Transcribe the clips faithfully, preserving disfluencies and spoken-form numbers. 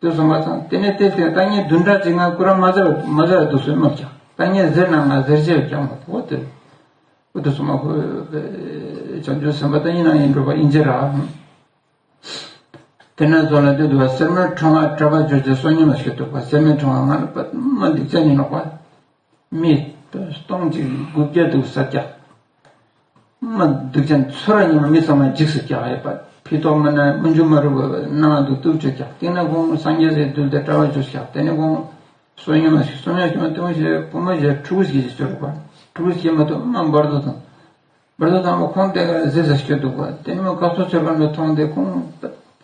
དུ་སོང་བ་དང་། དེ་ནས་དེ་ལྟར་ལྟ་ངན་བདུན་ཕྲག་གཅིག་ང་སྐུ་རང་མ་ཟེར་བ་མ་ཟེར་བ་དུ་སོན་མ་བྱ། ལྟ་ངན་ཟེར་ན་ང་ཟེར་བྱས་ཀྱང་མ་ཐུབ་བོ་དེ། འོ་དེ་སོང་བ་ཁོ་བྱང་ཆུབ་སེམས་དཔའ་ལྟ་ངན་ན་ཡིན་འགྲོ་བ་ཡིན་གྱི་ར། དེ་ནས་ཚོ་ལ་དེ་དུ་བ་སེར་མོའི་ཕྲེང་བ་གྲྭ་པ་ཇོ་རྗེ་བསོད་སྙོམས་ལ་ཞུ་འདུག་པ། སེར་མོའི་ཕྲེང་བ་ང་ལ་པ་མ་འདི་ཅན་ཡིན་ནོག་པ། མི་སྟོང་གཅིག་དགུ་བརྒྱ་འདུག་ས་རྒྱག་མ་འདུག་ཅན་ཚོ་ར་ཉི་མ་མི་ཚང་མ་འཇིགས་སུ་རྒྱག་ཡོད་པ། ཕི་ཏོག་མ་ན་མི་འཇུ་མ་རུ་བ་ན་འདུག་སྟུག་ཅོ་རྒྱག་དེ་ན་ཁོང་སངས་རྒྱས་སི་འདུལ་ཏེ་གྲྭ་པ་ཇོ་རྒྱག་དེ་ནས་ཁོང་བསོད་སྙོམས་ལ་ཞུ། བསོད་སྙོམས་ཞུ་མ་དེ་མོ་ཞེས་བུ་མོ་ཞེས་ཕྲུ་གུ་ཞིག་ཞིག་ཅོ་རུ་པ། ཕྲུ་གུ་ཞིག་མ་གཏོགས་མ་འབར་དོ་དང་། བར་དུ་དང་པོ་ཁོང་དེ་ག་ཟེར་ཟེར་སྐྱོ་འདུག་པ། དེ་ནི་མོ་སྐབས་སུ་ཚོད་པ་འདྲ་མཐོང་སྟེ་ཁོང་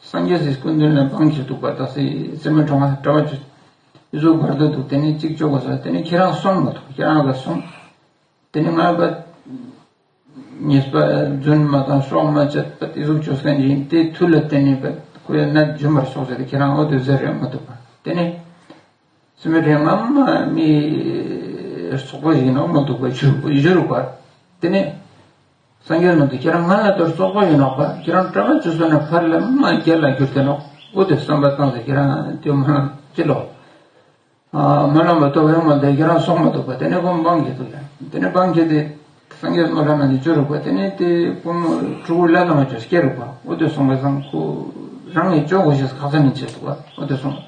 སངས་རྒྱས་སི་སྐུ་མདུན་ལ་འབངས་ཀྱི་འདུག་པ། ད་སི་སེར་མོའི་ཕྲེང་བ་གྲྭ་པ་ཅིག་ཨི་ཟུག་བར་དུ་འདུག་དེ་ནི་གཅིག་ཅོ་གོ་ས། དེ་ནི་ཁྱེད་རང་སོང་མ་ཐུབ། ཁྱེད་རང་ག་སོང་། དེ་ནི་ང་པ་ཉེས་པ་རྫུན་མ་དང་སྲོག་མ་བཅད་པ་ཨི་ཟུག་ཅོ་སྐན་གྱི་ཡིན། དེ་མཐུ་ལ་བརྟེན་ནས་པ་ཁོ་ཡ་ནད་རྒྱུན་མར་ཤོག་ཟེར་ཏེ་ཁྱེད་རང་འོ་དེ་ཟེར་རེད་མ་ཐུབ་པ། དེ་ནི། སེར་མོའི་ཕྲེང་བ་མ་མི་ཚོགས་པ་ཞིག་ནང་མ་གཏོགས་པ་བཞུར་བཞུར་བ། དེ་ནས་སངས་རྒྱས་རྣམས་ཀྱིས་ཁྱེད་རང་ང་ལ་དོར་ཚོགས་པ་ཡིན་ནོག་པ། ཁྱེད་རང་གྲྭ་པ་ཅིག་སོང་ན་ཕར་ལ་མ་རྒྱལ་ལ་གྱུར་ཏེ་ནོག་འོ་དེ་བསམ་པ་བཏང་སྟེ་ཁྱེད་རང་དེ་མ་ཅི་ལོ། མ་ལངས་པ་ཐོབ་ཡོང་མ་དེ་ཁྱེད་རང་སོང་མ་ཐུབ་པ། དེ་ནས་ཁོང་འབངས་ཀྱི་འདུག་ཡ། དེ་ནས་འབངས་ཀྱི་དེ་སངས་རྒྱས་སྨོན་ལམ་ནང་ནས་བཅོས་རུག་པ། དེ་ནས་དེ་བུ་མོ་ཕྲུ་གུ་ལ་ལ་མ་བཅོས་སྐྱེ་རུག་པ། འོ་དེ་སོང་པ་སང་ཁོ་རང་ངས་བཅོ་དགོས་ཤེས་ཁག་ས་ནས་བྱེད་འདུག་པ། འོ་དེ་སོང་།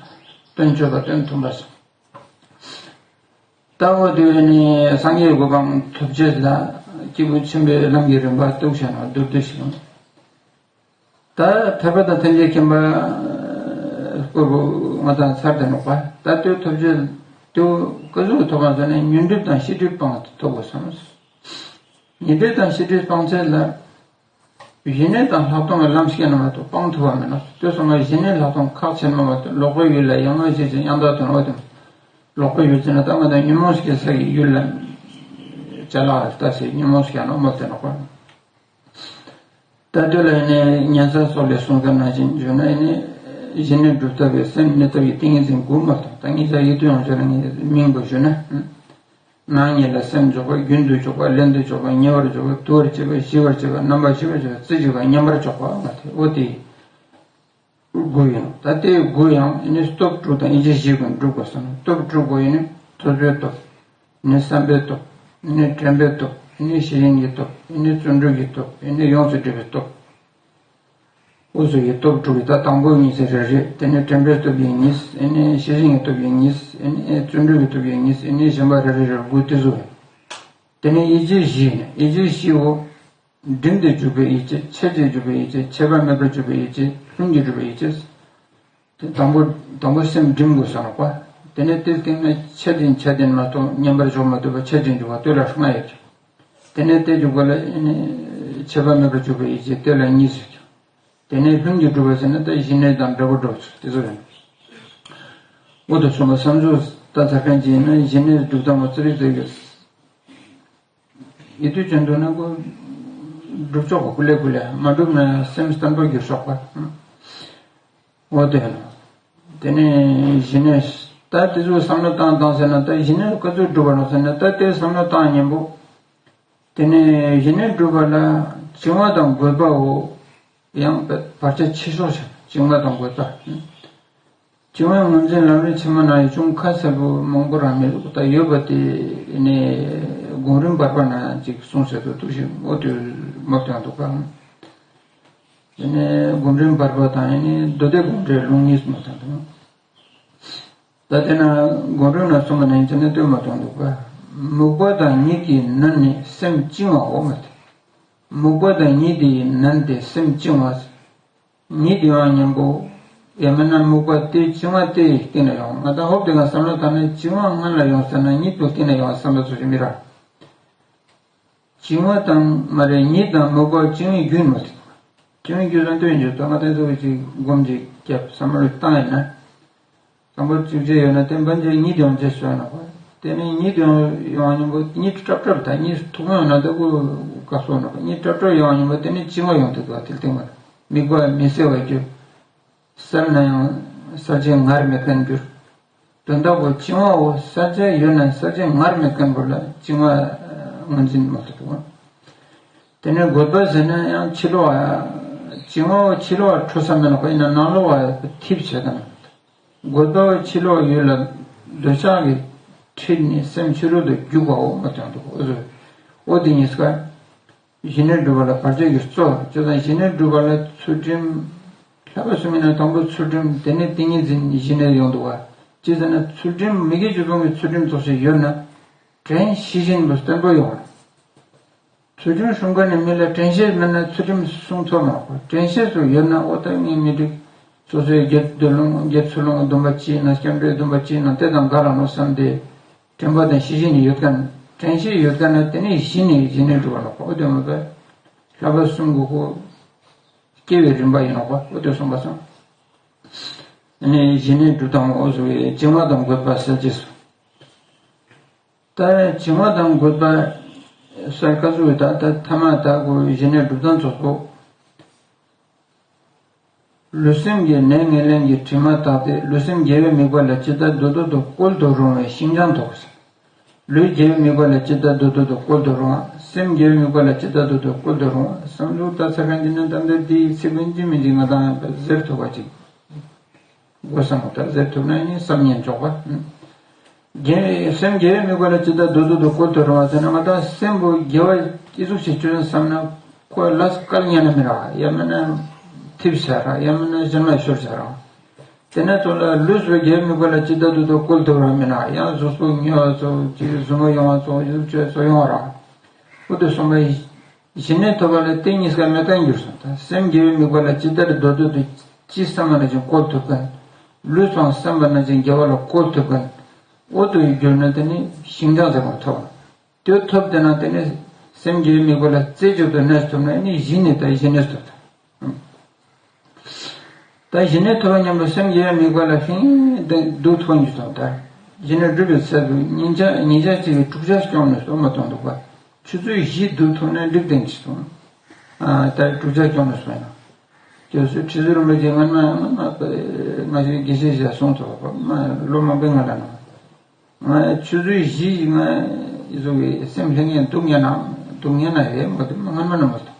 དོན་བཅོས་པ་དོན་མཐུན་པ་སོང་། ད་འོ་དེ་ནས་སངས་རྒྱས་གོ་འཕང་ཐོབ་ཆེད་ལ་སྐྱེས་བུ་ཆེན་པོའི་ལམ་གྱི་རིམ་པ་གཏུགས་བྱས་ན་མདོར་བསྡུས་ཤིག་ཡོང་། ད་ཐར་པ་དང་ཐམས་ཅད་མཁྱེན་པ་སྐོར་བུ་ང་དང་ཚར་དེ་ནོག་པ། ད་ལྟོས་ཐོབ་ཆེད་དུ་ཀ་ཟུག་ཐོབ་པ་ཟེར་ན་ཉོན་སྒྲིབ་དང་ཤེས་སྒྲིབ་སྤངས་ཐོབ་དགོས་སམ། ཉོན་སྒྲིབ་དང་ཤེས་སྒྲིབ་སྤངས་ཚད་ལ། ཞི་གནས་དང་ལྷག་མཐོང་གི་ལམ་སྐྱེས་ན་མ་གཏོགས་སྤང་ཐུབ་པ་མིན་ནོ། དེ་སོང་ན་ཞི་གནས་ལྷག་མཐོང་ཁག་ཆེན་མོ་མ་གཏོགས་ལོག་པའི་ཡུལ་ལ་ཡང་ངོ་ཤེས་ཤིང་ཡང་དག་ཏུ་འོ་དེ་ལོག་པའི་ཡུལ་ཟེར་ན་ད་ང་དང་ཉོན་མོངས་སྐྱེ་ས་ཀྱི་ཡུལ་ལ་ཅ་ལག་ལྟ་ཞིག་ཉོན་མོངས་སྐྱེ་ནོ་མ་དེ་ནོ་གོ། ད་དེ་ལ་ནི་ཉན་ས་སོགས་ལས་གསུངས་ཀ་ནང་བཞིན་བརྗོད་ན་ནི་ཞི་གནས་སྒྲུབ་ཐབས་ཀྱི་སེམས་གནས་ཐབས་ཀྱི་ཏིང་ངེ་འཛིན་དགུ་མ་གཏོགས་ད་ངེད་ཅག་ཡིད་དུ་ཡང་བརྗོད་ན་ངེས་མིང་པོ་ཞུ་ན། ནང་ཉིད་ལ་སེམས་འཇོག་པ། རྒྱུན་དུ་འཇོག་པ། ལན་དུ་འཇོག་པ། ཉེ་བར་འཇོག་པ། དུལ་བར་བྱེད་པ། ཞི་བར་བྱེད་པ། རྣམ་པར་ཞི་བར་བྱེད་པ། རྩེ་གཅིག་པ། མཉམ་པར་འཇོག་པ། ང་དེ་འོ་དེ་དགུ་ཡིན་ནོ། ད་དེ་དགུ་ཡང་ཨེ་ནི་སྟོབས་དྲུག་དང་ཡིད་ཆེས་བཞི་ཀུན་སྒྲུབ་དགོས་སོ་ནོ། སྟོབས་དྲུག་པོ་ཡིན་ནི་ཐོས་པའི་སྟོབས། ཡིན་ནི་བསམ་པའི་སྟོབས། ཡིན་ནི་དྲན་པའི་སྟོབས། ཡིན་ནི་ཤེས་བཞིན་གྱི་སྟོབས། ཡིན་ནི་བརྩོན་འགྲུས་ཀྱི་སྟོབས། ཡིན་ནི་ཡོངས་སུ་འདྲིས་པའི་སྟོབས། འུ་ཚོ་ཡི་སྟོབས་དྲུག་གི་ད་དང་པོ་གཉིས་ཚེ་རེ་རེ། དེ་ནས་དྲན་པའི་སྟོབས་ཀྱི་གཉིས། ཨེ་ནས་ཤེས་བཞིན་གྱི་སྟོབས་ཀྱི་གཉིས། ཨེ་ནས་བརྩོན་འགྲུས་ཀྱི་སྟོབས་ཀྱི་གཉིས། ཨེ་ནས་གཞན་པ་རེ་རེ་རེ་དགུ་དེ་ཚོ་ཡིན། དེ་ནས་ཡིད་ཆེས་བཞི་ཡིན། ཡིད་ཆེས་བཞི་བོ། སྒྲིམ་སྟེ་འཇུག་པའི་ཡིད་ཆེས། ཆད་དེ་འཇུག་པའི་ཡིད་ཆེས། ཆད་པ་མེད་པར་འཇུག་པའི་ཡིད་ཆེས། ལྷུན་གྱིས་གྲུབ་པའི་ཡིད་ཆེས། དེ་དང་པོ་དང་པོ་སེམས་སྒྲིམ་དགོས་ས་ནོག་པ། དེ་ནས་དེ་སྟེང་ན་ཆད་དེ་ཆད་དེ་མ་གཏོགས་མཉམ་པར་འཇོག་མ་ཐུབ་པ་ཆད་དེ་འཇུག་པ་དེ་ལ་ལྔ་ཡོད་ཀྱང་། དེ་ནས་དེ་འཇུག་པ་ལ་ཨེ་ནས་ཆད་པ་མེད་པར་འཇུག་པའི་ཡིད་ཆེས་དེ་ལ་གཉིས་ཟེར་ཀྱང་། དེ་ནས་ལྷུན་གྱིས་གྲུབ་པ་ཟེར་ན་ད་ཞི་གནས་དང་འབྲས་བུ་གྲུབ་ཚུལ་དེ་ཚོ་ཡིན། འོ་དེ་གསུངས་པ་བསམ་གཟུགས་ལྟ་ཚར་མཁན་ཅིག་ཡིན་ན་ཞི་གནས་སྒྲུབ་སྟངས་པ་ཙི་རི་ཙི་གི་ཡིད་དུ་ཅན་དུ་ན་ཁོ་སྒྲུབ་ཆོག་པ་ཀུ་ལེ་ཀུ་ལེ་མ་སྒྲུབ་ན་སེམས་བརྟན་པོ་འགྱུར་ཆོག་པ། འོ་དེ་ཡིན། དེ་ནས་ཞི་གནས་ད་དེ་ཚོ་བསམ་བློ་བཏང་བཏང་ཟེར་ན་ད་ཞི་གནས་ག་ཚོད་སྒྲུབ་པ་ནོ་ཟེར་ན་ད་དེ་བསམ་བློ་བཏང་ཉན་པོ། དེ་ནས་ཞི་གནས་སྒྲུབ་པ་ལ་བྱིང་བ་དང་རྒོད་པའོ། ཡང་བར་ཆད་ཆེ་ཤོས་བྱ། བྱིང་བ་དང་རྒོད་པ། བྱིང་བའི་ངོས་འཛིན་ལམ་རིམ་ཆེན་མོ་ནང་ཡང་ཅུང་ཁ་གསལ་པོ་མང་པོ་རང་མི་འདུག་ད་ཡོད་པ་དེ་ནས་སྒོམ་རིམ་བར་པ་ན་ཅིག་གསུངས་ཟེར་དུ་འདུག་ཞིག་འོ་དེ་མ་བཏང་འདུག་ག་དེ་ནས་སྒོམ་རིམ་བར་པ་དང་ཡང་ནི་མདོ་སྡེ་དགོངས་འགྲེལ་ལུང་གཉིས་མ་བཏང་འདུག་ད་དེ་ན་སྒོམ་རིམ་ན་གསུངས་པ་ནང་བཞིན་ནི་ལྟོས་མ་གཏོང་འདུག་ག་སྨུག་པ་དང་ཉིད་ཀྱི་ནད་ནི་སེམས་བཅིང་བའོ་མ་སྟེ། སྨུག་པ་དང་ཉིད་དེའི་ནད་དེ་སེམས་བཅིང་བ། ཉིད་ཡོང་མཉམ་པོ། ཡང་མིན་ན་སྨུག་པ་དེ་བཅིང་བ་དེ་ཡི་སྟེང་ན་ཡོང་། ང་ད་ཧོབ་དེ་ག་བསམ་བློ་བཏང་ན་བཅིང་བ་སྔོན་ལ་ཡོང་ཟེར་ན་ཉིད་དུ་སྟེང་ན་ཡོང་བསམ་བློ་ཚོ་ཞིག་མི་ར། བཅིང་བ་དང་མ་རེད་ཉིད་དང་སྨུག་པ་བཅིང་བའི་རྒྱུན་མ་ཐུབ། བཅིང་བའི་རྒྱུ་ལ་ལྟོས་འཇོག་ད་ང་དེ་ཚོ་གི་ཅིག་སྒོམ་ཅིག་རྒྱབ་བསམ་བློ་བཏང་ཡིན་ན། དང་པོ་གཅིག་བྱས་ཡོད་ན་དེ་འབན་ཅིག་གཉིད་ཡོང་ཅེས་བྱོས་ན་པ། དེ་ནས་གཉིད་ཡོང་ཡོང་བ་ཉིན་པོ་གཉིད་ཀྲབ་ཀྲབ་ད་གཉིད་ཐུག་ཡོང་ན་ད་ཀུ་བཀག་སོང་ན་པ། གཉིད་ཀྲབ་ཀྲབ་ཡོང་བ་ཉིན་པོ་དེ་ནས་བཅིང་བ་ཡོང་དུས་ད་དེ་སྟེང་མ་དམིགས་པ་མི་གསལ་བར་གྱུར། གསལ་ན་ཡང་གསལ་བྱེད་ངར་མེད་མཁན་གྱུར། དོན་དག་པོ་བཅིང་བའོ་གསལ་བྱེད་ཡོད་ན་གསལ་བྱེད་ངར་མེད་མཁན་པོ་ལ་བཅིང་བ་ངོས་འཛིན་མ་ཐུབ་པ། དེ་ནས་རྒོད་པ་ཟེར་ན་ཡང་ཕྱི་ལོགས་བ། བཅིང་བའོ་ཕྱི་ལོགས་བ་འཕྲོ་ས་མེད་ན་པ་ཡིན་ན་ནང་ལོགས་བ་ཐིབས་བྱེད་ཀ་ན། དགོད་པ་ཕྱི་ལོགས་ཡུལ་ལ་འདོད་ཆགས་ཀྱི་ཁྲིད་ནས་སེམས་ཕྱི་རོལ་དུ་རྒྱུག་པའོ། མ་དོན་དུ་འོ་ཟེར། འོ་དེ་གཉིས་ཀ་ཞི་གནས་སྒྲུབ་པ་ལ་བར་ཆད་ཀྱི་གཙོ། བྱས་ཙང་ཞི་གནས་སྒྲུབ་པ་ལ་ཚུལ་ཁྲིམས། བསླབ་པ་གསུམ་ཡིན་ན་དང་པོ་ཚུལ་ཁྲིམས། དེ་ནས་ཏིང་ངེ་འཛིན་ཞི་གནས་ཡོང་འདུག་བ། ཅི་ཟེར་ན་ཚུལ་ཁྲིམས་མི་དགེ་བཅུ་སྤོང་གི་ཚུལ་ཁྲིམས་ཚོགས་ཤིག་ཡོད་ན། དྲན་ཤེས་བཞིན་དུ་བརྟན་པོ་ཡོང་བ། ཚུལ་ཁྲིམས་སྲུང་མཁན་ནི་མི་ལ་དྲན་ཤེས་མེད་ན་ཚུལ་ཁྲིམས་སྲུང་ཐུབ་མ་རེད། དྲན་ཤེས་སུ་ཡོད་ན་འོ་ད་ངས་མི་འགྲིག། སོ་སོའི་དགེ་སྡིག་སློང་དགེ་ཚུལ་སློང་སྡོམ་པ་ཅི་ཡིན་ན་སྐྱབས་འགྲོའི་སྡོམ་པ་ཅི་ཡིན་ན་དེ་དང་འགལ་ལ་ནོ་བསམ་སྟེ། དྲན་པ་དང་ཤེས་བཞིན་ནི་ཡོད་མཁན། དྲན་ཤེས་ཡོད་མཁན་ན་དེ་ནས་གཞི་ནས་ཞི་གནས་སྒྲུབ་པ་ལ་གོ་དོན་མ་པས། བསླབ་པ་གསུམ་གྱི་གོ་སྐྱེ་བའི་རིམ་པ་ཡིན་ནོ་གོ་འོ་དེ་གསུངས་པ་སོང་། དེ་ནས་ཞི་གནས་སྒྲུབ་དང་འོ་ཟེར་བའི་བྱིང་བ་དང་རྒོད་པ་སེལ་བྱེད་སོ། ད་བྱིང་བ་དང་རྒོད་པ་སེལ་ཀ་ཟུག་ད་ད་ཐ་མ་ད་གོ་ཞི་གནས་སྒྲུབ་དང་ཚོགས་པོ། ལུས་སེམས་ཀྱི་ནད་ངན་ལེན་གྱི་དྲི་མ་དག་སྟེ། ལུས་སེམས་དགེ་བའི་དམིགས་པ་ལ་ཇི་ལྟར་འདོད་འདོད་དུ་བཀོལ་དུ་རུང་བའི་ཤིན་སྦྱངས་ཐོབ། ལུས་དགེ་བའི་དམིགས་པ་ལ་ཇི་ལྟར་འདོད་འདོད་དུ་བཀོལ་དུ་རུང་བ། སེམས་དགེ་བའི་དམིགས་པ་ལ་ཇི་ལྟར་འདོད་འདོད་བཀོལ་དུ་རུང་བ། བསམ་བློ་ལྟ་ཚར་མཁན་གྱི་ནི་ད་ལྟ་འདིའི་ཚིག་པ་འཇིག་མི་འཇིག་ང་དང་ཡང་ཟེར་ཐུབ་པ་ཅིག་དགོས་བསམ་པ་ལྟར་ཟེར་ཐུབ་ན་ནི་བསམ་ཉན་འཇོག་པ། དགེ་སེམས་དགེ་བའི་དམིགས་པ་ལ་ཇི་ལྟར་འདོད་འདོད་དུ་བཀོལ་དུ་རུང་བ་ཟེར་ན་ང་དང་སེམས་པོ་དགེ་བ་ཅི་ཟུག་ཞིག་བཅོས་བསམ་ན་ཁོ་ལ་དཀའ་ངལ་མི་རག་ཡང་མིན་ན་ཐིབས་ཟ་རག་ཡང་མིན་ན་གཞན་ལ་ཤོར་ཟ་རག་དེ་ནས་ཚོ་ལ་ལུས་སུ་དགེ་བའི་དམིགས་པ་ལ་ཇི་ལྟར་འདོད་འདོད་བཀོལ་དུ་རུང་བ་མིན་ན་ཡང་གཟུགས་པོ་ཉོ་བ་ཚོ་ཅིག་གཟུགས་མོ་ཡོང་བ་ཚོ་ཡུལ་བཅོས་ཚོ་ཡོང་བ་རག་འོ་དེ་གསུངས་པ་ཡིན། ཞི་གནས་ཐོབ་པ་ལ་དེ་གཉིས་ཀ་མེད་པར་འགྱུར་སོང་། ད་སེམས་དགེ་བའི་དམིགས་པ་ལ་ཇི་ལྟར་འདོད་འདོད་དུ་ཅི་བསམ་པ་ནང་བཞིན་བཀོལ་ཐུབ་མཁན། ལུས་དང་བསམ་པ་ནང་བཞིན་དགེ་བ་ལ་བཀོལ་ཐུབ་མཁན། འོ་དེ་གྱུར་ན་དེ་ནི་ཤིན་སྦྱངས་ཟེར་བ་ཐོབ། དེ་ཐོབ་དེ་ན་དེ་ནི་སེམས་དགེ་བའི་དམིགས་པ་ལ་རྩེ་གཅིག་ཏུ་གནས་ཐུབ་ན་ནི་ཞི་གནས་དང་ཞི་གནས་ཐོབ་ད། ད་ཞི་གནས་ཐོབ་པ་མཉམ་དུ་སེམས་དགེ་བའི་དམིགས་པ་ལ་ལྷིང་འདུག་ཐོབ་འགྱུར་དང་ལྟར། ཞི་གནས་སྒྲུབ་པའི་ཚད་དུ་ཉིན་ཞག་ཉིན་ཞག་གཅིག་གི་དྲུག་ཆ་སྐྱོང་ནས་སོ་མ་གཏོང་འདུག་པ། ཆུ་ཚོད་བཞི་འདུག་ཐོབ་ན་འགྲིག་བསྟན་གྱི་སོང་། ཨ་ད་དྲུག་ཆ་སྐྱོང་ནས་སོང་ཡང་། དེ་ཚོ་ཁྲི་ཟུར་རིན་པོ་ཆེ་སྔ་མ་སྔ་ཞིག་དགེ་བཤེས་ཞིག་གསུངས་ཐུབ་པ་མ་ལོ་མང་པོའི་སྔ་ལ་ན། ང་ཆུ་ཚོད་བཞི་ཞིག་ང་ཡི་ཚོ་གི་སེམས་ལྷིང་ངེ་འདུག་ཉན་ན་འདུག་ཉན་ན་རེད་མ་གཏོགས་སྔ་མ་ན་མ་གཏོགས།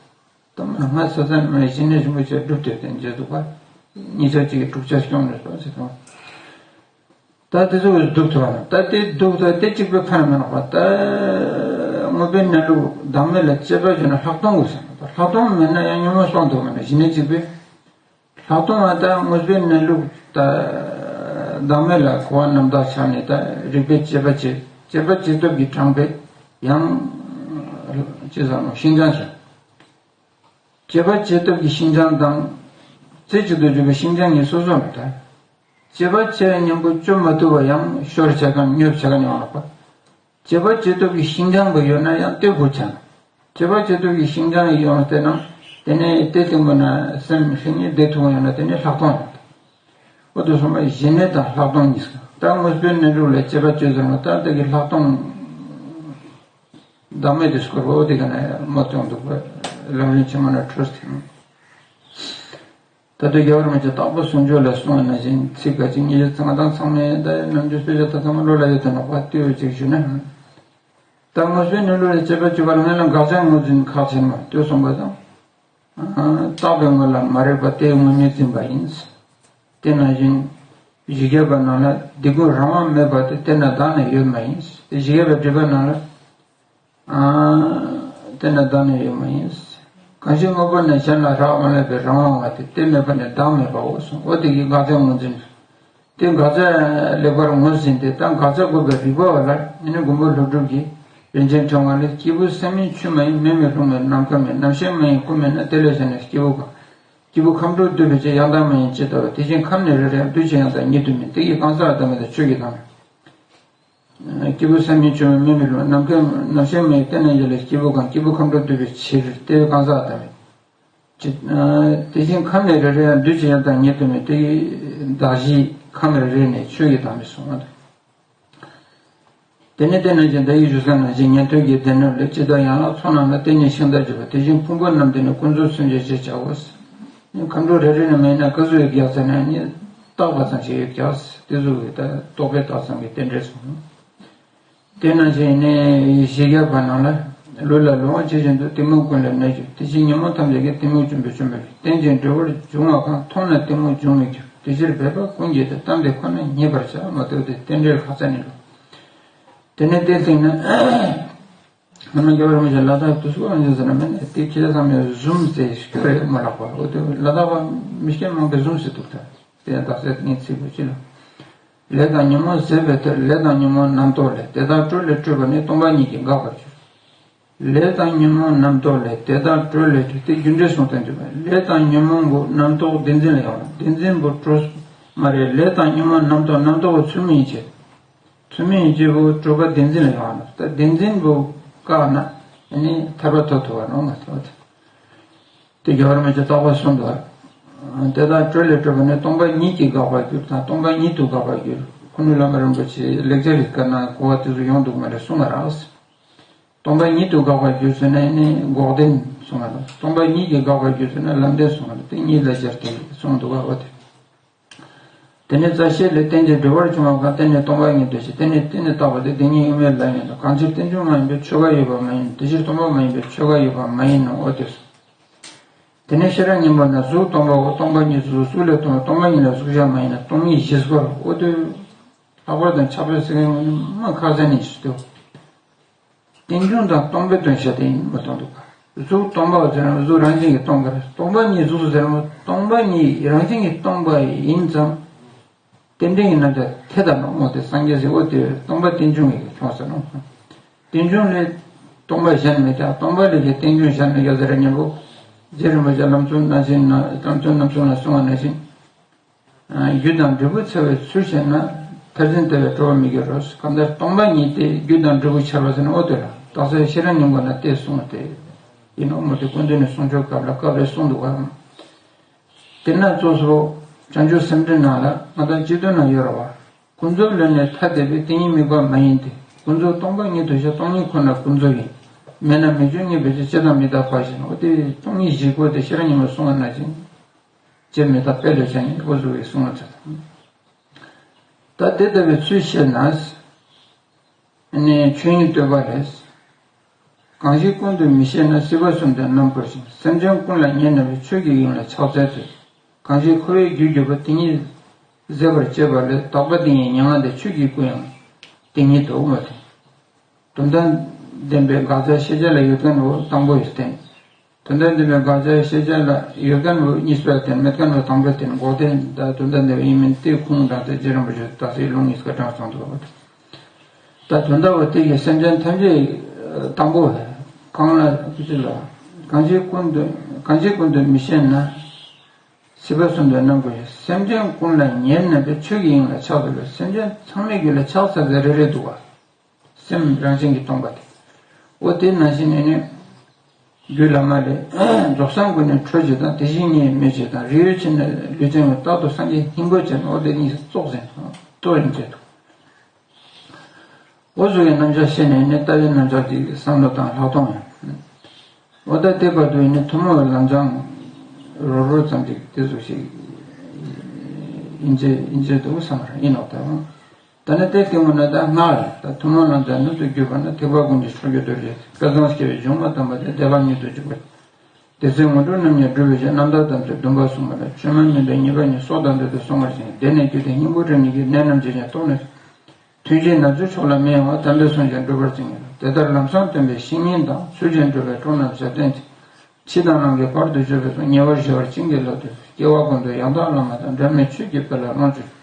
ད་མ་ང་ས་ས་ནས་ཞི་གནས་རིན་པོ་ཆེ་སྒྲུབ་སྡོད་དེ་མཇལ་འདུག་པ། ཉིན་ཞག་གཅིག་གི་དྲུག་ཆ་སྐྱོང་ནས་སོང་ཟེར་དང་། ད་དེ་ཚོ་གིས་སྡུག་ཐུབ་པ་ན་ད་དེ་སྡུག་ད་དེ་གཅིག་པའི་ཕན་མེད་ནོག་པ། ད་དངོས་པོའི་གནས་ལུགས་བདག་མེད་ལ་དཔྱད་པ་བྱས་ན་ལྷག་མཐོང་དགོས་ཟེར་ན། ད་ལྷག་མཐོང་མེད་ན་ཡང་ཉོན་མོངས་སྤང་ཐུབ་མེད་ན་ཞི་གནས་གཅིག་པའི། ལྷག་མཐོང་བ་ད་དངོས་པོའི་གནས་ལུགས་ད་བདག་མེད་ལ་གོ་བ་རྣམ་དག་ཆགས་ནས་ད་རིག་པའི་དཔྱད་པ་བྱེད་དཔྱད་པ་བྱེད་སྟོབས་ཀྱིས་དྲངས་པས་ཡང་ཅི་ཟེར་ནོ་ཤིན་སྦྱངས་བྱ། དཔྱད་པ་བྱེད་སྟོབས་ཀྱི་ཤིན་སྦྱངས་དང་། རྩེ་གཅིག་ཏུ་གྱུར་པའི་ཤིན་སྦྱངས་གཉིས་སོ་སོ་མི་འདྲ། དཔྱད་པ་བྱེད་པའི་གཉེན་པོ་བཅོམ་མ་ཐུབ་པ་ཡང་ཤོར་བྱ་གང་ཉོབ་བྱ་གང་ཡོང་ལགས་པ། དཔྱད་པ་བྱེད་སྟོབས་ཀྱི་ཤིན་སྦྱངས་པ་ཡོད་ན་ཡང་དེ་དགོས་ཆ། དཔྱད་པ་བྱེད་སྟོབས་ཀྱི་ཤིན་སྦྱངས་ཡོད་ན་དེ་ན་དེ་ནས་དེ་སྟེང་པོ་ན་སེམས་ཤིན་ནི་བདེ་ཐུབ་པ་ཡོད་ན་དེ་ནི་ལྷག་མཐོང་ཡོད། འོ་དེ་སོང་པ་ཞི་གནས་དང་ལྷག་མཐོང་གཉིས་ཀ་ད་དངོས་པོའི་གནས་ལུགས་ལ་དཔྱད་པ་བྱེད་ཟེར་ན་ད་དེ་གི་ལྷག་མཐོང་བདག་མེད་དུ་སྐོར་བ་འོ་དེ་ག་ན་མ་སྟོན་འདུག་པ་ལམ་རིམ་ཆེན་མོ་ན་འཕྲོས་ཏེ། ད་དུང་རྒྱལ་བ་རིན་པོ་ཆེ་དྭགས་པོ་གསུང་ཆོས་ལ་གསུངས་པ་ནང་བཞིན་ཚིག་ཁ་ཅིག་ཉིད་ཀྱི་ཚང་དང་ཚང་མའི་ད་ནམ་རྒྱུན་སྤེལ་ཆ་ད་ཚང་མ་བློ་ལ་ཡོད་དོ་ནོག་པ་ལྟོས་ཅིག་ཞུ་ན། ད་དངོས་པོའི་གནས་ལུགས་ལ་དཔྱད་པ་བྱེད་པ་ལ་སྔོན་ལ་དགག་བྱ་ངོས་འཛིན་ཁག་ཆེན་མོ་ལྟོས་གསུངས་པ་དང་། རྟག་པའི་ངོ་ལ་མ་རིག་པ་དེའི་ངོ་ཉིད་འཛིན་པ་ཡིན། དེ་ནང་བཞིན་བཞི་བརྒྱ་པ་ནང་ལ་སྡིག་ཀུན་རང་དབང་མེད་པ་དེ་དེ་ན་བདག་ནི་ཡོད་མ་ཡིན། བཞི་བརྒྱ་པའི་སྒྲིབ་པ་ནང་ལ། དེ་ན་བདག་ནི་ཡོད་མ་ཡིན། གང་ཞིག་དངོས་པོ་ནི་གཞན་ལ་རག་མ་ལས་པའི་རང་དབང་བ་དེ་དེ་མེད་པ་ནི་བདག་མེད་པའོ་གསུངས། འོ་དེ་གི་དགག་བྱ་ངོས་འཛིན། དེ་དགག་བྱ་ལེགས་པར་ངོས་ཟིན་ཏེ་ད་དགག་བྱ་དགོས་པའི་རིགས་པ་བ་ལ་ནི་མགོན་པོ་ཀླུ་སྒྲུབ་ཀྱིས་རིན་ཆེན་ཕྲེང་བ་ལས་སྐྱེས་བུ་ས་མིན་ཆུ་མ་ཡིན་མེ་མི་རླུང་མེད་ནམ་མཁའ་མེད་རྣམ་ཤེས་མ་ཡིན་སྐུ་མེད་ན་དེ་ལས་གཞན་ན་སྐྱེས་བུ་གང་། སྐྱེས་བུ་ཁམས་དྲུག་འདུས་པའི་ཕྱིར་ཡང་དག་མ་ཡིན་ཇི་ལྟ་བ་དེ་བཞིན་ཁམས་ནི་རེ་རེ་ཡང་འདུས་ཕྱིར་ཡང་དག་ཉིད་དུ་མིན་དེ་ཡི་གང་ཟག་ལ་བདག་མེད་དང་ཆོས་ཀྱི་བདག་མེད། སྐྱེས་བུ་ས་མིན་ཆུ་མིན་མེ་མི་རླུང་ནམ་མཁའ་རྣམ་ཤེས་མ་ཡིན་དེ་ནི་ཡིན་ལས་སྐྱེས་བུ་གང་སྐྱེས་བུ་ཁམས་དྲུག་འདུས་པའི་ཕྱིར་དེ་བས་གང་ཟག་ལ་བདག་མེད། ཅི། དེ་བཞིན་ཁམས་ནི་རེ་རེ་ཡང་འདུས་ཕྱིར་ཡང་དག་ཉིད་དུ་མིན་དེ་ཡི་གདགས་གཞི་ཁམས་རེ་རེ་ནས་ཆོས་ཀྱི་བདག་མེད་གསུངས་པ་དང་། དེ་ནི་དེ་ནང་བཞིན་བརྡ་ཡིག་བཞུགས་ས་ནང་བཞིན་ཉན་ཐོས་ཀྱི་སྡེ་སྣོད་ལས་ཇི་ལྟར་ཡན་ལག་ཚོགས་རྣམས་ལ་བརྟེན་ནས་ཤིང་རྟ་བརྗོད་པ་དེ་བཞིན་ཕུང་པོ་རྣམས་དེ་ནི་ཀུན་རྫོབ་སེམས་ཅན་ཞེས་བྱའོ། ཁམས་དྲུག་རེ་རེ་ནས་མེད་ན་ཀ་ཟུག་ཡོད་ཀྱང་ཟེར་ན་ནི་བཏགས་པ་ཙམ་ཞིག་ཡོད་ཀྱང་དེ་ཟུག་གི་ད་རྟོག་པས་བཏགས་ཙམ་གྱི་རྟེན་འབྲེལ་སོང་། དེ་ནང་བཞིན་ནི་བཞི་བརྒྱ་པ་ནང་ལ་ལུས་ལ་ལོང་བ་ཇི་བཞིན་དུ་གཏི་མུག་ཀུན་ལས་གནས་གྱུར་དེ་བཞིན་ཉོན་མོངས་ཐམས་ཅད་ཀྱི་གཏི་མུག་འཇོམས་པའི་བཅོམ་པའི་རྟེན་ཅིང་འབྲེལ་བར་འབྱུང་བ་གང་མཐོང་ན་གཏི་མུག་འབྱུང་མི་འགྱུར། དེ་ཕྱིར་འབད་པ་ཀུན་གྱིས་ཏེ། གཏམ་འདི་ཁོ་ན་ཉེས་པར་བྱ་མ་ཐུབ་སྟེ། རྟེན་འབྲེལ་ཁ་ཚ་ནི་ལོ། དེ་ནས་དེ་སྟེང་ན་ང་རང་རྒྱལ་བ་རིན་པོ་ཆེ་ལ་དྭགས་དུས་སུ་ཨང་ཅང་ཟེར་ན་མེད་ནས་དེ་ཁྱེད་ཚང་མས་བཟུམ་ཟེར་ཤོད་རེད་མ་ལགས་པ། འོ་དེ་ལ་དྭགས་པ་མི་སྐྱ་མང་གི་བཟུམ་ཟེར་འདུག་ད་དེ་ཡང་དག་ས་ངས་ཚིག་པོ་ཅི་ལ། ལས་དང་ཉོན་མོངས་ཟད་པའི་མཐར། ལས་དང་ཉོན་མོངས་རྣམ་རྟོག་ལས། དེ་དག་སྤྲོས་ལས་སྤྲོས་པ་ནི། སྟོང་པ་ཉིད་ཀྱིས་འགག་པར་འགྱུར། ལས་དང་ཉོན་མོངས་རྣམ་རྟོག་ལས། དེ་དག་སྤྲོས་ལས་སྤྲོས་ཏེ་རྒྱུ་འབྲས་གསུམ་སྟོན་གྱུར་པ། ལས་དང་ཉོན་མོངས་པོ་རྣམ་རྟོག་བདེན་འཛིན་ལ་ཡོང་ལ། བདེན་འཛིན་པོ་སྤྲོས་མ་རེད། ལས་དང་ཉོན་མོངས་རྣམ་རྟོག་རྣམ་རྟོག་པོ་ཚུལ་མིན་ཡིད་བྱེད། ཚུལ་མིན་ཡིད་བྱེད་པོ་སྤྲོས་པ་བདེན་འཛིན་ལ་ཡོང་ལ། ད་བདེན་འཛིན་པོ་བཀག་ན་ཨ་ནི་ཐར་པ་ཐོབ་ཐུབ་པ་ནོ་མ་ཐོབ། དེ་རྒྱལ་བ་རིན་པོ་ཆེ་རྟག་པར་གསུངས་འདུག་དེ་དག་སྤྲོས་ལས་སྤྲོས་པ་ནི། སྟོང་པ་ཉིད་ཀྱིས་འགག་པར་འགྱུར་དང་། སྟོང་པ་ཉིད་དུ་འགག་པར་འགྱུར། ཁུ་ནུ་བླ་མ་རིན་པོ་ཆེའི་ལེགས་སྦྱར་གྱི་སྐབས་ན་གོ་བ་དེ་ཚོ་ཡོང་འདུག་མ་རེད་གསུང་བ་རག་སྟོང་པ་ཉིད་དུ་འགག་པར་འགྱུར་ཟེར་ན་ནི་འགོག་བདེན་གསུང་བ་དང་། སྟོང་པ་ཉིད་ཀྱིས་འགག་པར་འགྱུར་ཟེར་ན་ལམ་བདེན་གསུང་བ་དང་། དེ་གཉིས་ལ་སྦྱར་ཏེ་གསུངས་འདུག་ག་འོ་དེ། དེ་ནས་རྩ་ཤེ་ལས། རྟེན་ཅིང་འབྲེལ་བར་འབྱུང་བ་གང་། རྟེན་ནི་སྟོང་པ་ཉིད་དུ་ཤེས། རྟེན་ནི་རྟེན་ནི་བཏགས་པ་སྟེ། དེ་ཉིད་དབུ་མའི་ལམ་ཡིན་ནོ། གང་ཕྱིར་རྟེན་འབྱུང་མ་ཡིན་པའི་ཆོས་འགའ་ཡོད་པ་མ་ཡིན། དེ་ཕྱིར་སྟོང་པ་མ་ཡིན་པའི་ཆོས་འགའ་ཡོད་པ་མ་ཡིན་ནོ། འོ་དེ་སོ། དེ་ནས་ཤེས་རབ་སྙིང་པོ་ན། གཟུགས་སྟོང་པའོ། སྟོང་པ་ཉིད་གཟུགས། གཟུགས་ལས་སྟོང་པ། སྟོང་པ་ཉིད་ལས་གཟུགས་གཞན་མ་ཡིན་ལ། སྟོང་ཉིད་བཞི་སྐོར། འོ་དེ་ལྷག་པར་དུ་ཕྱག་དཔེ་ཟེར་མཁན་ངོ་ནི་མ་ཁག་ཟེར་ནས་ཞུ་དོ། རྟེན་འབྱུང་དང་སྟོང་པའི་དོན་བཤད་དེ་ཡིན་མ་གཏོང་འདུག་ག་གཟུགས་སྟོང་པ་ཟེར་ན་གཟུགས་རང་བཞིན་གྱིས་སྟོང་པ་རེད། སྟོང་པ་ཉིད་གཟུགས་ཟེར་ན་སྟོང་པ་ཉིད་རང་བཞིན་གྱིས་སྟོང་པ་ཡིན་ཙང་། རྟེན་འབྲེལ་གྱི་རྣམ་གཞག་དེ་ལྟར་ནོ། མོ་དེ་སངས་རྒྱས་ཟེར་འོ་དེ་སྟོང་པ་རྟེན་འབྱུང་གི་ཁྱོང་ཟེར་ནོ། རྟེན་འབྱུང་ལས་སྟོང་པ་གཞན་མེད་ཀྱང་། སྟོང་པ་ལས་ཀྱི་རྟེན་འབྱུང་གཞན་མེད་ཀྱང་ཟེར་ར་སྙམ་པོ། རྗེ་རིན་པོ་ཆེ་ལམ་གཙོ་རྣམ་བཤད་ན། ལམ་གཙོ་རྣམ་གསུམ་ལ་གསུངས་པ་ནང་བཞིན། རྒྱུ་དང་འབྲས་བུ་འཚོལ་བའི་ཚུལ་ཤེས་ན། མཐར་འཛིན་ལྟ་བས་སྤྲོ་བ་མི་འགྱུར་རོ། གང་ལྟར་སྟོང་པ་ཉིད་དེ་རྒྱུ་དང་འབྲས་བུ་ཆར་པ་ཟེར་ན་འོ་དེ་ལ་རྟགས་གསལ་ཤེས་རབ་སྙིང་པོ་ན་དེ་གསུངས་ཏེ། ཡིན་ནོ་མོ་དེ་ཀུན་འདུས་ནས་གསུང་ཆོས་སྐབས་ལ་སྐབས་རེ་གསུངས་འདུག་ག་དེ་ན་གཙོ་བོ་བྱང་ཆུབ་སེམས་འགྲེལ་ནང་ལ་ང་དང་སྤྱི་དོན་ན་ཡོད་ར་བ། ཀུན་རྫོབ་ལས་ནི་ཐ་དད་པའི། དེ་ཉིད་དམིགས་པ་མ་ཡིན་ཏེ། ཀུན་རྫོབ་སྟོང་པ་ཉིད་དུ་ཤར། སྟོང་ཉིད་ཁོ་ན་ཀུན་རྫོབ་ཡིན། མེད་ན་མི་འབྱུང་ཉིད་པའི་ཕྱིར། སྤྱི་དང་མི་རྟག་པ་བཞིན། འོ་དེ་སྟོང་ཉིད་བཞི་པོ་དེ་ཤེས་རབ་སྙིང་པོས་གསུངས་པ་ནང་བཞིན། སྤྱི་མི་རྟག་དཔེ་ལས་ཀྱང་ཉིད་འོ་བཟུག་པའི་གསུང་བ་ཚོ་དང་། ད་དེ་ལྟ་བུའི་ཚུལ་ཤེས་ན། ནི་ཆོས་དབྱིངས་བསྟོད་པ་ལས། གང་ཞིག་ཀུན་ཏུ་མི་ཤེས་ན། སྲིད་པ་གསུམ་དུ་རྣམ་བསྐོར་ཞིང་། སེམས་ཅན་ཀུན་ལ་ཉེར་གནས་པའི། ཆོས་ཀྱི་དབྱིངས་ལ་ཕྱག་འཚལ་ཚུལ། གང་ཞིག་འཁོར་བའི་རྒྱུར་གྱུར་པ། དེ་ཉིད་ཟད་པར་བྱེད་པ་ལས། དག་པ་དེ་ཉིད་མྱ་ངན་འདས། ཆོས་ཀྱི་སྐུ་ཡང་དེ་ཉིད་དོ། འོ་དེ། དོན་དམ་བདེན་པའི་དགག་བྱ་ཤེས་བྱ་ལ་ཡོད་མཁན་བོ་དང་པོ་ཡོད་བསྟན། དོན་དམ་བདེན་པའི་དགག་བྱ་ཤེས་བྱ་ལ་ཡོད་མཁན་བོ་གཉིས་པ་བསྟན། མེད་མཁན་བོ་དང་པོ་བསྟན། འགོག་བདེན་དང་དོན་དམ་བདེན་པ་ཡིན་མིན་དེ་ཁུངས་དྲངས་ཏེ་རྗེ་རིན་པོ་ཆེ་དག་སའི་ལུང་གཉིས་ཀ་དྲངས་སོང་འདུག་ད་དོན་དམ་བོ་དེ་ཡི་སེམས་ཅན་ཐམས་ཅད་དང་པོ་གང་ལ་ཅི་ལ་གང་ཞིག་ཀུན་ཏུ་གང་ཞིག་ཀུན་ཏུ་མི་ཤེས་ན། སྲིད་པ་གསུམ་དུ་རྣམ་བསྐོར་ཞིང་། སེམས་ཅན་ཀུན་ལ་ཉེར་གནས་པའི། ཆོས་ཀྱི་དབྱིངས་ལ་ཕྱག་འཚལ་ལོ། སེམས་ཅན་ཚང་མའི་རྒྱུད་ལ་ཕྱག་འཚལ་ཚེ་རེ་རེ་འདུག་བ། སེམས་རང་བཞིན་གྱིས་སྟོང་པ་དེ། འོ་དེ་ནང་བཞིན་ནི་ནི། རྒྱུད་བླ་མ་ལས། རྫོགས་སངས་སྐུ་ནི་འཕྲོ་བྱེད་དང་། དེ་བཞིན་ཉིད་མི་བྱེད་དང་། རིགས་ཡོད་ཕྱིར་ན་ལུས་ཅན་ཡང་། རྟག་ཏུ་སངས་རྒྱས་སྙིང་པོ་ཅན། འོ་དེ་གཉིས་སུ་རྫོགས་ཟིན་རྫོགས་ཡིན་ཚད་དུ། འོ་བཟོ་བའི་རྣམ་གཞག་བཤད་ནས་ནི་ལྟ་བའི་རྣམ་གཞག་དེ་བསམ་བློ་དང་ལྷག་མཐོང་ཡང་། འོ་ད་དེ་བར་དུ་ནི་ཐུན་མོང་བའི་ལམ་སྦྱང་རོབ་རོབ་ཙམ་ཅིག་དེ་ཚོ་ཞིག་ཡིན་ཚད་ཡིན་ཚད་དུ་བསམ་པར་ཡིན་ནོ་ད། ད་ནི་དེ་སྐྱེ་བོ་ན་ད་སྔར་ད་ཐུན་མོང་ལམ་སྦྱང་ནུབ་ཏུ་གྱུར་པ་ན། ཐེག་པ་ཀུན་གྱི་མཆོག་གྱུར་རྡོ་རྗེ། དཔལ་བཟང་སྐྱེ་བོའི་འབྱུང་བ་དམ་པ་དེ། བདེ་བ་ཉིད་དུ་འཇུག་པ། དེ་ཚེ་དངོས་གྲུབ་རྣམ་གཉིས་སྒྲུབ་པའི་ཕྱིར། རྣམ་དག་དམ་ཚིག་སྡོམ་པ་བསྲུང་བ་ལ། བཅོས་མ་མིན་པའི་ཉེས་པ་ཉིད། སྲོག་དང་བསྡོས་ཏེ་བསྲུང་བར་བྱིན། དེ་ནས་རྒྱུད་སྡེ་སྙིང་པོ་རིམ་གཉིས་ཀྱི། གནད་རྣམས་ཇི་བཞིན་རྟོགས་ནས། ཐུན་བཞིའི་ན་ཚོད་མཆོག་ལ་མི་གཡེང་བར། དམ་པའི་གསུང་བཞིན་སྒྲུབ་པར་བྱིན་གྱིས་རློབས། དེ་ལྟར་ལམ་སང་སྟོན་པའི་བཤེས་གཉེན་དང་། ཚུལ་བཞིན་སྒྲུབ་པའི་གྲོགས་རྣམས་ཞབས་བརྟན་ཅིང་། ཕྱི་དང་ནང་གི་བར་དུ་གཅོད་པའི་ཚོགས། ཉེ་བར་ཞི་བར་བྱིན་གྱིས་བརླབ་ཏུ། སྐྱེ་བ་ཀུན་ཏུ་ཡང་དག་བླ་མ་དང་། འབྲལ་མེད་ཆོས་ཀྱི་དཔལ་ལ་ལོངས་སྤྱོད།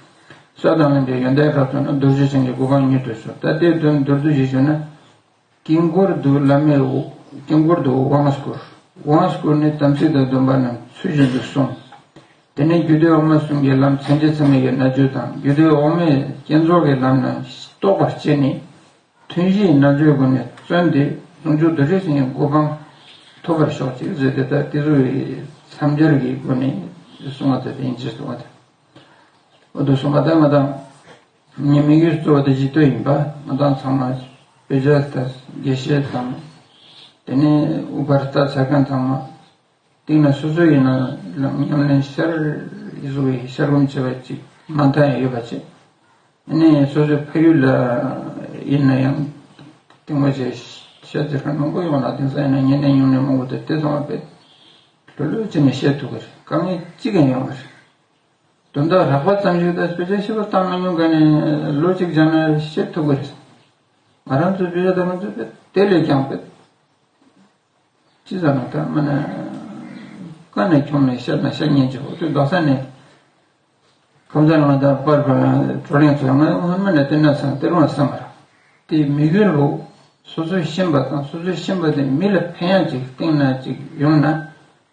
སྲོད་དང་ལྷན་ཅིག་ཡོན་ཏན་རབ་རྟོགས་ན། རྡོ་རྗེ་འཆང་གི་གོ་འཕང་ཉིད་དུ་ཤོག་ད་དེའི་དོན་མདོར་བསྡུས་ཤིག་ཞུས་ན། དཀྱིལ་འཁོར་དུ་བླ་མའི་དཀྱིལ་འཁོར་དུ་དབང་བསྐུར། དབང་བསྐུར་ནས་དམ་ཚིག་དང་སྡོམ་པ་རྣམས་ཚུལ་བཞིན་དུ་བསྲུང་། དེ་ནས་རྒྱུད་སྡེ་འོག་མ་གསུམ་གྱི་ལམ་མཚན་བཅས་ཚད་མེད་ཀྱི་རྣལ་འབྱོར་དང་། རྒྱུད་སྡེ་འོག་མའི་བསྐྱེད་རྫོགས་ཀྱི་ལམ་རྣམས་རྟོགས་པར་བྱས་ནས། ཐུན་བཞིའི་རྣལ་འབྱོར་སྒོ་ནས་བརྩོན་ཏེ་ཟུང་འཇུག་རྡོ་རྗེ་འཆང་གི་གོ་འཕང་ཐོབ་པར་ཤོག་ཅིག་ཟེར་ཏེ། ད་དེ་ཚོ་ཡི་མཚམས་སྦྱོར་གྱི་སྒོ་ནས་གསུང་བ་དེ་ཡིན་ཅེས་གསུང་བ་དེ། འོ་དུ་གསུངས་པ་དང་། ང་དང་ངའི་དམིགས་ཡུལ་གཙོ་བོ་དེ་གཞི་བསྟོད་ཡིན་པ། ང་དང་ཚང་མ་དཔེ་ཆ་དང་དགེ་བཤེས་དང་། དེ་ནས་ཨུ་པར་ལྟ་ཚར་མཁན་ཚང་མ། སྟེང་ན་སོ་སོ་ཡིན་ན་ལམ་ཉམས་ལེན་ཤར་བཟོ་བའི་ཤར་སྒོམ་བྱེད་པ་ཅིག་མ་མཐའ་ཡང་ཡོད་པ་ཅིག་ཨ་ནི་སོ་སོའི་ཕ་ཡུལ་ལ་ཡིན་ན་ཡང་སྟེང་མ་བྱས་ཤ་ཚ་ཁ་མང་པོ་ཡོང་ལ། དེང་སང་ཡིན་ན་ཉེ་གནས་ཉུང་གནས་མང་པོ་དེ་དེ་ཚང་མ་དཔེ་ལྷོད་ལྷོད་བྱས་ནས་བཤད་ཐུབ་ཀྱི་རེད། དཀའ་ངལ་གཅིག་ཀྱང་ཡོང་གི་རེད། དོན་དག་རགས་པ་ཙམ་ཞིག་དང་དཔེ་ཆ་ཞིབ་པོ་བཏང་མ་མྱོང་མཁན་ནས་ལོ་གཅིག་སྦྱངས་ན་ཤེས་ཐུབ་ཀྱི་རེད། ང་རང་ཚོའི་དཔེ་ཆ་དེ་ང་ཚོ་དཔེ་དེ་ལས་ཀྱང་དཔེ་ཅི་ཟེར་ན་ད་མ་ན་ཀ་ནས་འཁྱོངས་ནས་བཤད་ན་བཤད་ཉན་གྱི་འོ་དེ་རྡོག་ས་ནས་ཁམས་ཚན་ང་དང་པར་པར་བགྲོ་གླེང་ཚོ་ང་སྔོན་མ་ནས་དེ་ན་སང་དེ་རུང་སང་བར་དེ་མི་རྒྱུ་ལུགས་སོ་སོས་ཤེས་པ་དང་སོ་སོས་ཤེས་པ་དེ་མི་ལ་ཕན་ཡག་ཅིག་སྟེང་ན་ཅིག་ཡོང་ན་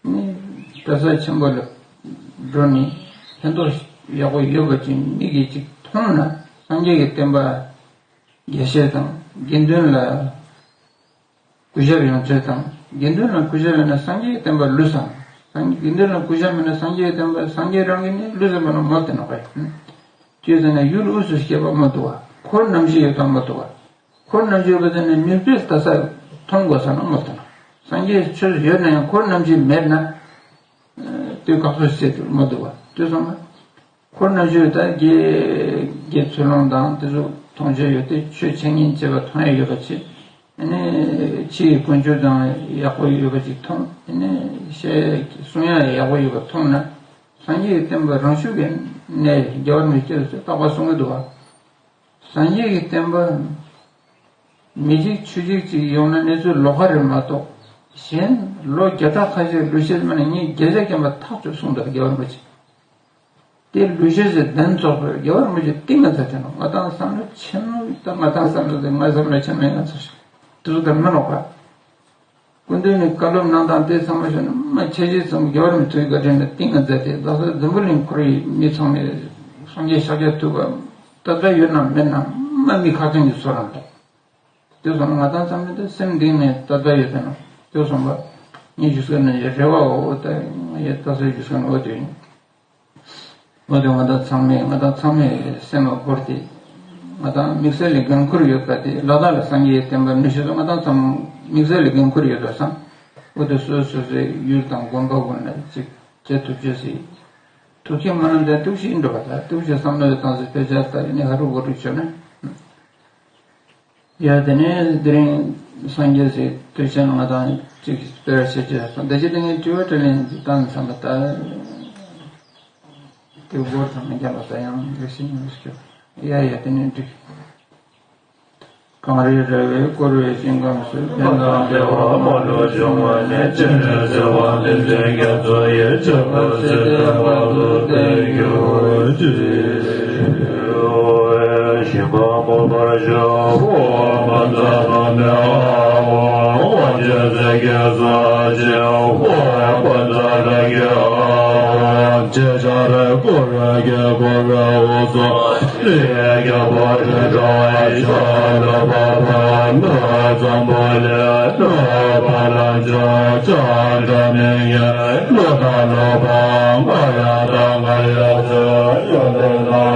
ནི་གྲྭ་ས་ཆེན་པོ་ལ་འགྲོ་ནས་ཕན་ཐོགས་ཡག་པོ་ཡོད་པ་ཅིག་མིག་གིས་ཅིག་མཐོང་ན་སངས་རྒྱས་ཀྱི་བསྟན་པ་རྒྱས་བཤད་དང་དགེ་འདུན་ལ་གུས་ཞབས་ཡོང་ཚུལ་དང་དགེ་འདུན་ལ་གུས་ཞབས་ཡོད་ན་སངས་རྒྱས་ཀྱི་བསྟན་པ་ལུས་སམ། སངས་དགེ་འདུན་ལ་གུས་ཞབས་མེད་ན་སངས་རྒྱས་ཀྱི་བསྟན་པ་སངས་རྒྱས་རང་གིས་ནི་ལུས་སམ་པ་ན་མོལ་ཏེ་ནོ་ག་ཡིན། ཅེས་ཟེར་ན་ཡུལ་དབུས་སུ་སྐྱེས་པ་མ་འདུག་བ། འཁོར་རྣམ་བཞི་ཡོད་དམ་མ་འདུག་བ། འཁོར་རྣམ་བཞི་ཡོད་པ་དེ་ནི་མིག་དཔེ་ལྟ་ས་མཐོང་དགོས་ས་ན་མ་མཐོང་། སངས་རྒྱས་ཆོས་ཡོད་ན་ཡང་འཁོར་རྣམ་བཞི་མེད་ན་དུས་བཀག་སོ་ཟེར་དུ་མ་འདུག་བ། དུས་སོང་ན་འཁོར་རྣམ་བཞི་ད་དགེ་དགེ་ཚུལ་སློང་དང་དེ་ཚོ་མཐོང་ཆོས་ཡོད་དེ་ཆོས་འཆད་ཉན་བྱེད་པ་མཐོང་ཡ་ཡོད་པ་ཆེ། ཨ་ནི་ཕྱི་ཡི་ཀུན་སྤྱོད་དང་ཡག་པོ་ཡོད་པ་ཅིག་མཐོང་ཨ་ནི་བཤད་གསུང་ཡ་ཡག་པོ་ཡོད་པ་མཐོང་ན། སངས་རྒྱས་ཀྱི་བསྟན་པ་རང་ཤུགས་ཀྱིས་གནས་རྒྱལ་བ་རིན་པོ་ཆེས་རྟག་པར་གསུང་གི་འདུག་བ། སངས་རྒྱས་ཀྱི་བསྟན་པ་མི་གཅིག་ཆུ་གཅིག་ཅིག་ཡོང་ན་གནས་ཚུལ་ལོགས་ཀ་རེད་མ་གཏོགས་གཞན་ལོ་བརྒྱ་ཕྲག་ཁ་ཤས་ལུས་ཤེས་མ་ནས་ངས་བརྒྱ་ཆ་བརྒྱ་པ་ཐག་ཆོད་གསུངས་འདུག་རྒྱལ་བ་རིན་པོ་ཆེ། དེ་ལུས་ཤེས་ཀྱི་གདེང་ཚོགས་པའི་རྒྱལ་བ་རིན་པོ་ཆེ་གཏིང་ང་ཚ་དེ་ནོ། ང་དང་བསམ་བློ་ཆེན་མོ་ད་ང་དང་བསམ་བློ་དེ་ང་བསམ་བློ་ཆེན་མོ་ཡིན་ང་ཚོ་ཞིག་དེ་ཚོ་དེ་མི་ནོག་པ། སྐུ་མདུན་ནས་བཀའ་སློབ་གནང་སྟངས་དེ་ཚང་མ་ཞུ་ན་མ་ཆེ་ཆེ་ཙམ་རྒྱལ་བ་རིན་པོ་ཆེའི་བཀའ་དྲིན་ལ་གཏིང་ང་མཛད་དེ་ད་ས་འཛམ་བུ་གླིང་འཁོར་བའི་མི་ཚང་མས་སངས་རྒྱས་ཤཱཀྱ་ཐུབ་པ་ད་ལྟ་ཡོད་ན་མེད་ན་མ་མི་ཁ་ཚོན་གྱི་ཚོར་རང་དང་། དེ་སོང་ང་དང་ཚང་མས་དེ་སེམས་གཏིང་ནས་ད་ལྟ་ཡོད་དེ་ན་དེ་སོང་པ་ངས་ཞུ་ས་ནས་རེ་བའོ་ད་ངས་ད་ས་ཞུ་ས་ནས་འོ་དེ་ཡིན། འོ་དེ་ང་དང་ཚང་མས་ང་དང་ཚང་མས་སེམས་ལ་བོར་ཏེ་ང་དང་དམིགས་བསལ་ལས་འགན་ཁུར་ཡོད་པ་དེ་ལ་དྭགས་ལ་སངས་རྒྱས་བསྟན་པ་ནུས་ཤེས་སུ་ང་དང་ཚང་མ་དམིགས་བསལ་ལས་འགན་ཁུར་ཡོད་པ་སང་འོ་དེ་སོ་སོ་སོའི་ཡུལ་དང་དགོན་པ་ཀུན་ལ་ཅིག་བྱེད་ཐུབ་ཅེས་སི་ཐུགས་ཆེན་མ་ན་འདྲ་ཐུགས་ཤིག་འགྲོ་བ་དང་ཐུགས་ཆེན་བསམ་བློ་ཡོད་སྟངས་སུ་དཔེ་ཆ་ལྟ་ཡིན་ནི་ཧ་རུ་བོ་རུ་བྱོས་ན། ཡ་དེ་ནས་དེ་རིང་སངས་རྒྱས་སི་དུས་ཆེན་ང་དང་ཅིག་སྤེལ་བྱེད་ཀྱི་སོང་དེ་ཅི་དེ་ངས་དྲི་བ་དྲིས་ལན་བཏང་བསམ་པ་ལྟར་དེ་སྒོར་ཚང་མ་རྒྱབ་པ་ལྟར་ཡང་ལེགས་ཤིང་ཉུང་ཤོས། ཡ་ཡ་དེ་ནས་འགྲིག་གངས་རི་ར་བས་བསྐོར་བའི་ཞིང་ཁམས་སུ། ཕན་དང་བདེ་བ་མ་ལུས་འབྱུང་བ་ནི། སྤྱན་རས་གཟིགས་དབང་ལྡན་མཚན་བརྒྱད་མཛོད་ཡི་རྗེ། འཁོར་ཚེ་བརྟན་པ་དུ་བསྟན་གྱུར་ཅིག་ཞིང་ཁམས་མོས་པར་བྱ་བ། མ་ཛ་ན་མེ་ཨ་ཝ། ཝ་ཇ་ཛ་ག་ས་ཇ་ཝ། པ་ཛ་ལ་ག་ཨ་ཝ། ཇ་ཇ་ར་ཀུ་ར་ག་ཀུ་ར་ཨུ་ཛ། ལེ་ག་བ་ཏ་ཏ་ཡ་ལ་བ་བ་ན་ཛ་བ་ལེ་ན་བ་ལ་ཇ་ཇ་ཏ་མེ་ཡ་ལོ་ཏ་ལོ་བ་ང་ཡ་ཏ་ང་ཡ་ཇ་ཡ་ཏ་ན།